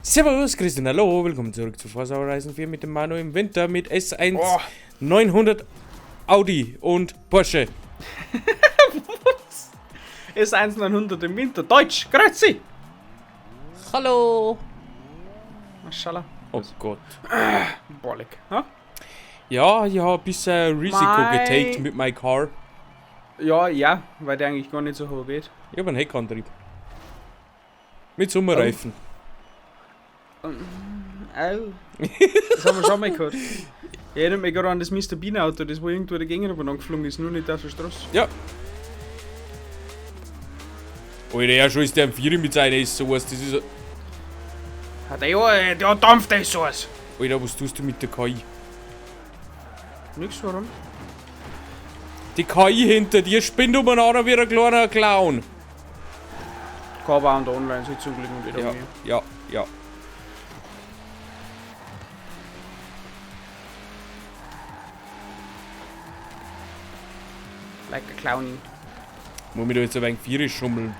Servus, Christian, hallo, willkommen zurück zu Forza Horizon 4 mit dem Manu im Winter mit S1 oh. 900 Audi und Porsche. Was? S1 900 im Winter, Deutsch, grüezi! Hallo! Maschallah. Oh Gott. Bollig, ha? Ja, ich habe ein bisschen Risiko getaked mit meinem Car. Ja, ja, weil der eigentlich gar nicht so hoch geht. Ich habe einen Heckantrieb. Mit Sommerreifen. Oh. Au. Das haben wir schon mal gehört. Ich erinnere mich gerade an das Mr. Bean Auto, das wo irgendwo dagegen geflogen ist, nur nicht auf der Straße. Ja. Alter, ja, schon ist der am Vierer mit seiner ist sowas, das ist. Hat er ja, der dampft der sowas. Alter, was tust du mit der KI? Nix, warum? Die KI hinter dir spinnt umeinander wie ein kleiner Clown. Cover und Online-Sitzung liegen wieder. Ja, ja, ja. Like a clowny. Muss mich da jetzt ein wenig Viere schummeln.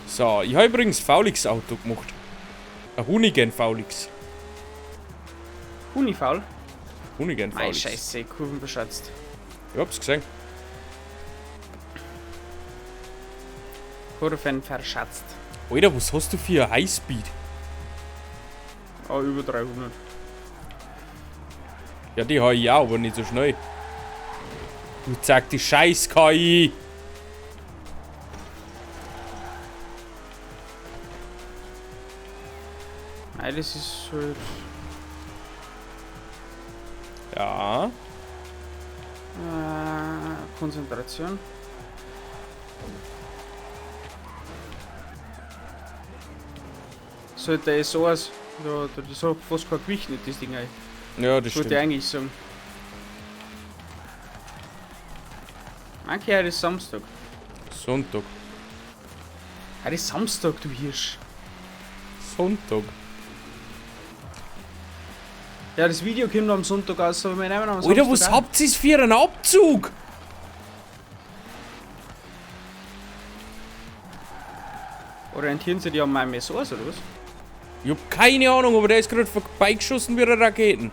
So, ich habe übrigens Faulix Auto gemacht. Ein Hoonigan Faulix. Hunifaul? Hoonigan Mei, Faulix. Scheiße, Kurven verschätzt. Ich hab's gesehen. Kurven verschätzt. Alter, was hast du für ein Highspeed? Oh, über 300. Ja, die habe ich auch, aber nicht so schnell. Du zeig die scheiß KI! Nein, das ist halt. Ja. Konzentration. Sollte es so aus. Da, das hat fast kein Gewicht nicht, das Ding eigentlich. Ja, das Sollte ich stimmt. eigentlich sagen. Manche, heute ist Samstag. Sonntag. Heute ist Samstag, du Hirsch. Sonntag. Ja, das Video kommt am Sonntag raus, aber wir nehmen am Alter, Samstag was auch. habt ihr für einen Abzug? Orientieren sie dich an meinem S1 oder was? Ich hab keine Ahnung, aber der ist gerade vorbeigeschossen wie eine Raketen.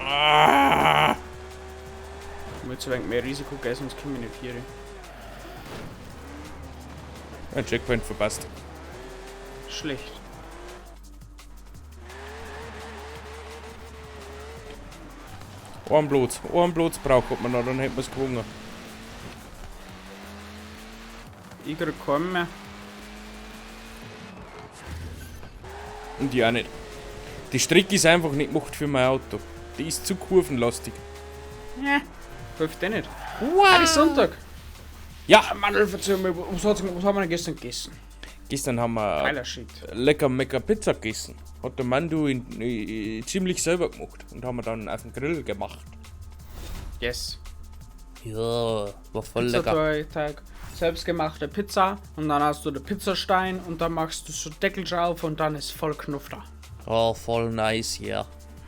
Ah. Ich muss ein wenig mehr Risiko gehen, sonst komme ich nicht vier. Ein Checkpoint verpasst. Schlecht. Einen Platz braucht man noch, dann hätten wir's gewonnen. Ich krieg keinen mehr. Und ich auch nicht. Die Strecke ist einfach nicht gemacht für mein Auto. Die ist zu kurvenlastig. Ja, hilft eh nicht. Wow. Heute ist Sonntag. Ja. Manuel, verzeih mir, was haben wir denn gestern gegessen? Gestern haben wir Geiler Shit. lecker mecker Pizza gegessen. Hat der Mandu ziemlich selber gemacht. Und haben wir dann auf dem Grill gemacht. Yes. Ja, war voll Pizzateig, selbstgemachte Pizza und dann hast du den Pizzastein und dann machst du so Deckel drauf und dann ist voll Knufter. Oh, voll nice, ja. Yeah.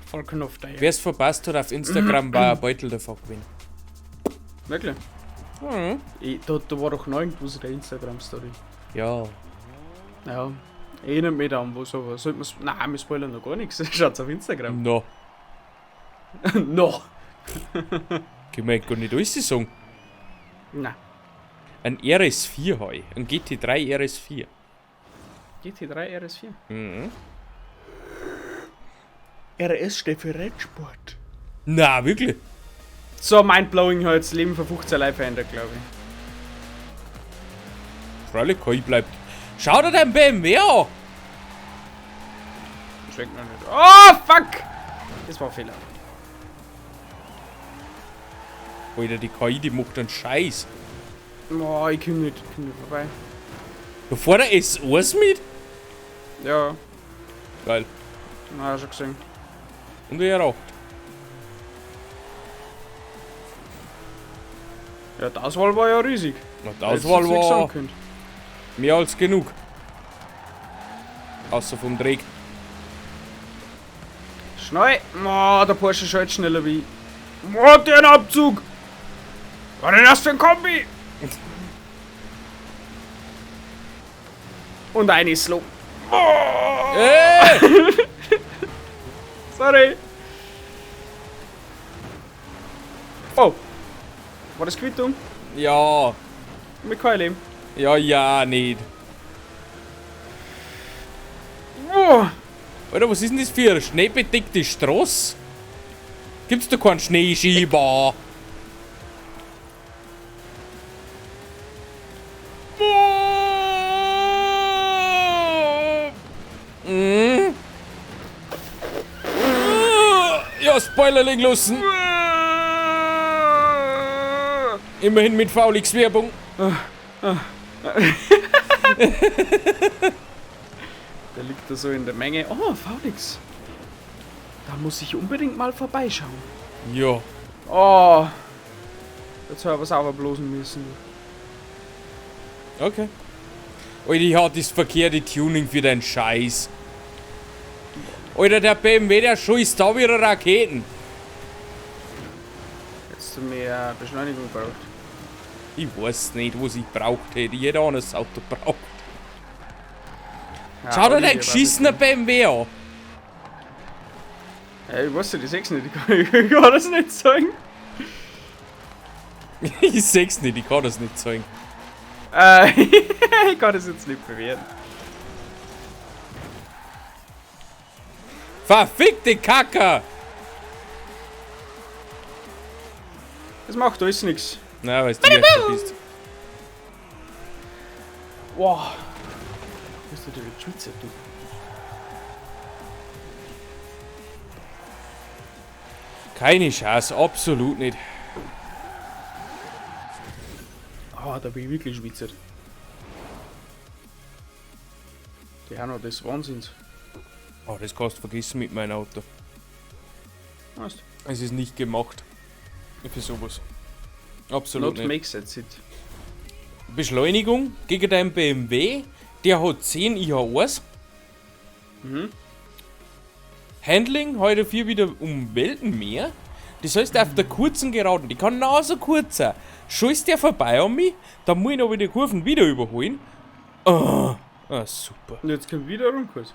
Voll Knufter, ja. Wer es verpasst hat auf Instagram, war ein Beutel davon gewesen. Wirklich? Mhm. Da war doch noch irgendwo so der Instagram-Story. Ja. Ja. Ich erinnere mich da an, wo sowas. Sollte man's, nein, wir spoilern noch gar nichts. Schaut's auf Instagram. No. No. Können wir gar nicht alles sagen. Nein. Ein RS4 habe ich. Ein GT3 RS4. GT3 RS4? Mhm. RS steht für Rennsport. Na, wirklich? So, mindblowing hat das Leben von 15 Leuten verändert, glaub ich. Freilich, KI bleibt. Schau dir dein BMW an! Schmeckt noch nicht. Oh, fuck! Das war ein Fehler. Alter, die KI, die macht einen Scheiß. Oh, ich komm nicht vorbei. Da fährt der S1 mit? Ja. Geil. Na, schon gesehen. Und er raucht. Ja, die Auswahl war ja riesig. Na, die Hättest du Auswahl jetzt nichts war sagen können. mehr als genug. Außer vom Dreck. Schnell! Oh, der Porsche schaut schneller wie ich. Oh, der Abzug! Was ist das für ein Kombi? Und eine Slow. Oh. Ey! Sorry! Oh! War das Quittung? Ja. Mit kein Leben. Ja, ja, nicht. Oh. Alter, was ist denn das für eine schneebedeckte Straße? Gibt's da keinen Schneeschieber? Mhm. Ja, Spoiler legen lassen. Immerhin mit Faulix Werbung. Der liegt da so in der Menge. Oh, Faulix. Da muss ich unbedingt mal vorbeischauen. Ja. Oh. Jetzt habe ich was sauber bloßen müssen. Okay. Alter, ich hab das verkehrte Tuning für deinen Scheiß. Alter, der BMW, der schießt da wieder Raketen. Hättest du mehr Beschleunigung gebraucht? Ich weiß nicht, was ich braucht hätte. Ich hätte auch ein Auto gebraucht. Ja, Schau dir Audi, dein ich weiß geschissener nicht. BMW an. Ja, ich weiß nicht, ich seh's nicht. Ich kann das nicht sagen. Ich seh's nicht, ich kann das nicht sagen. Ich kann das jetzt nicht bewerten. Verfickte Kacke! Das macht alles nix. Na, weißt du, wer du bist. Wow. Bist du dir geschwitzt, du? Keine Chance, absolut nicht. Ah, da bin ich wirklich schwitzer. Die haben noch des Wahnsinns. Oh, das kannst du vergessen mit meinem Auto. Weißt? Es ist nicht gemacht. Für sowas. Absolut Not nicht. makes it it. Beschleunigung gegen deinen BMW, der hat 10 IH1. Mhm. Handling heute 4 wieder um Welten mehr. Das heißt, auf der kurzen Geraden, die kann genauso kurz sein. Scheißt der vorbei an mich, dann muss ich noch wieder die Kurven wieder überholen. Ah, ah, super. Und jetzt kommt wieder Rundkurs.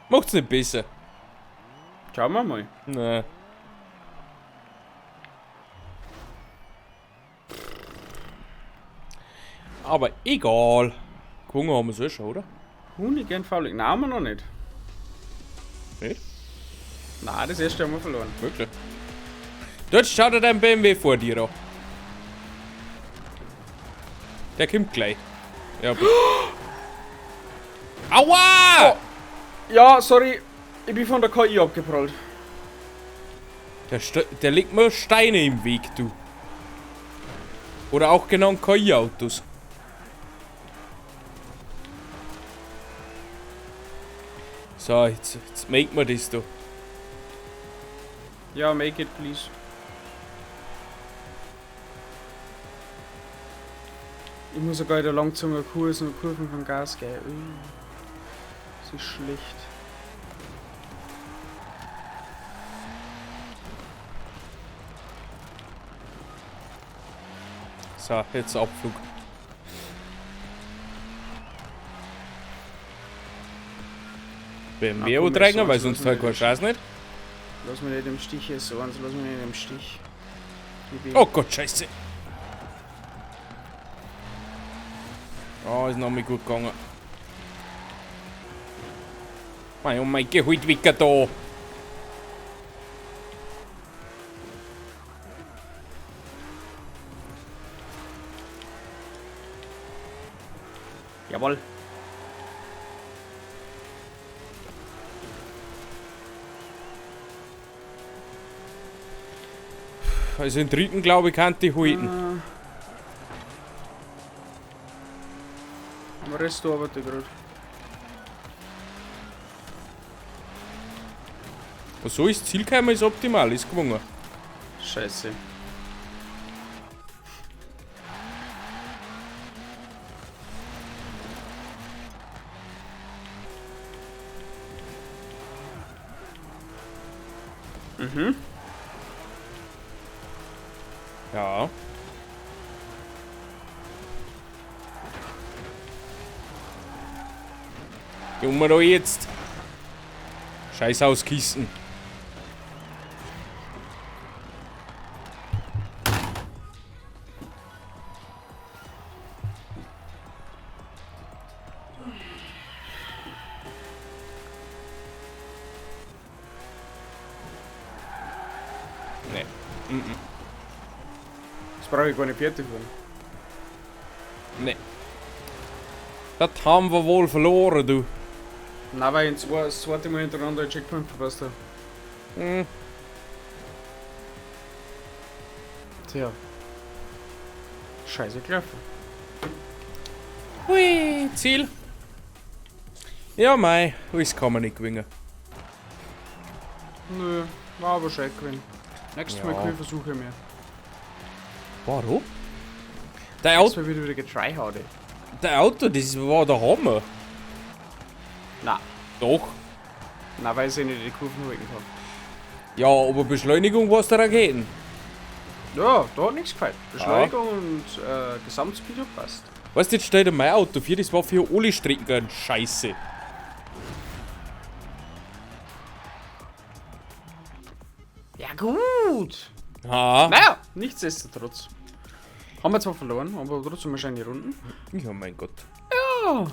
Macht's nicht besser. Schauen wir mal. Na. Aber egal. Gewonnen haben wir es eh schon, oder? Honig gern faulig. Nein, haben wir noch nicht. Nicht? Nein, das erste haben wir verloren. Wirklich. Dort schaut er dein BMW vor dir an. Der kommt gleich. Ja. Aua! Oh. Ja, sorry. Ich bin von der KI abgeprallt. Der legt mir Steine im Weg, du. Oder auch genannt KI-Autos. So, jetzt make wir das da. Ja, make it, please. Ich muss sogar wieder langsamer Kursen und Kurven von Gas geben. Das ist schlecht. So, jetzt Abflug. BMW Ah, komm, antreiben, jetzt weil so, sonst lass halt mich kein nicht. Scheiß nicht. Lass mich nicht im Stich, so eins, lass mich nicht im Stich. Ich bin- Oh Gott, scheiße. Oh, ist noch mal gut gegangen. Mein, oh mein, geh halt weg da. Jawohl. Also den dritten, glaube ich, kann ich halten. Am Rest arbeite ich gerade. So ist Ziel gekommen, ist optimal, ist gewonnen. Scheiße. Mhm. Ja. Gehen wir da jetzt. Scheiß Auskisten. Nee. Das brauche ich gar nicht fertig werden. Nee. Das haben wir wohl verloren, du. Nein, weil ich das zweite Mal hintereinander einen Checkpoint verpasst habe. Hm. Tja. Scheiße gelaufen. Hui, Ziel. Ja, mei, alles kann man nicht gewinnen. Nö, war aber schön gewesen. Nächstes Ja. Mal kann ich versuche mehr. Warum? Der Nächstes Auto, Mal wieder getryhardet. der Auto, das war der Hammer. Na, Doch. na, weil ich nicht die Kurven halten kann. Ja, aber Beschleunigung war's der Raketen. Ja, da hat nichts gefällt. Beschleunigung und Gesamtspeed hat passt. Weißt du, jetzt steht mein Auto für, das war für alle Strecken scheiße. Ja, gut. Ha. Naja, nichtsdestotrotz. Haben wir zwar verloren, aber trotzdem wahrscheinlich Runden. Ja, mein Gott. Ja.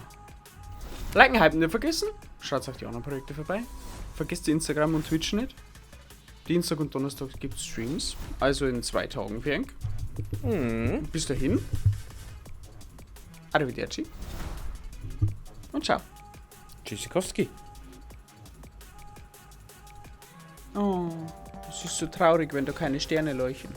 Liken, hypen nicht vergessen. Schaut auf die anderen Projekte vorbei. Vergesst Instagram und Twitch nicht. Dienstag und Donnerstag gibt's Streams. Also in 2 Tagen für Enk. Mhm. Bis dahin. Arrivederci. Und ciao. Tschüssikowski. Oh, es ist so traurig, wenn da keine Sterne leuchten.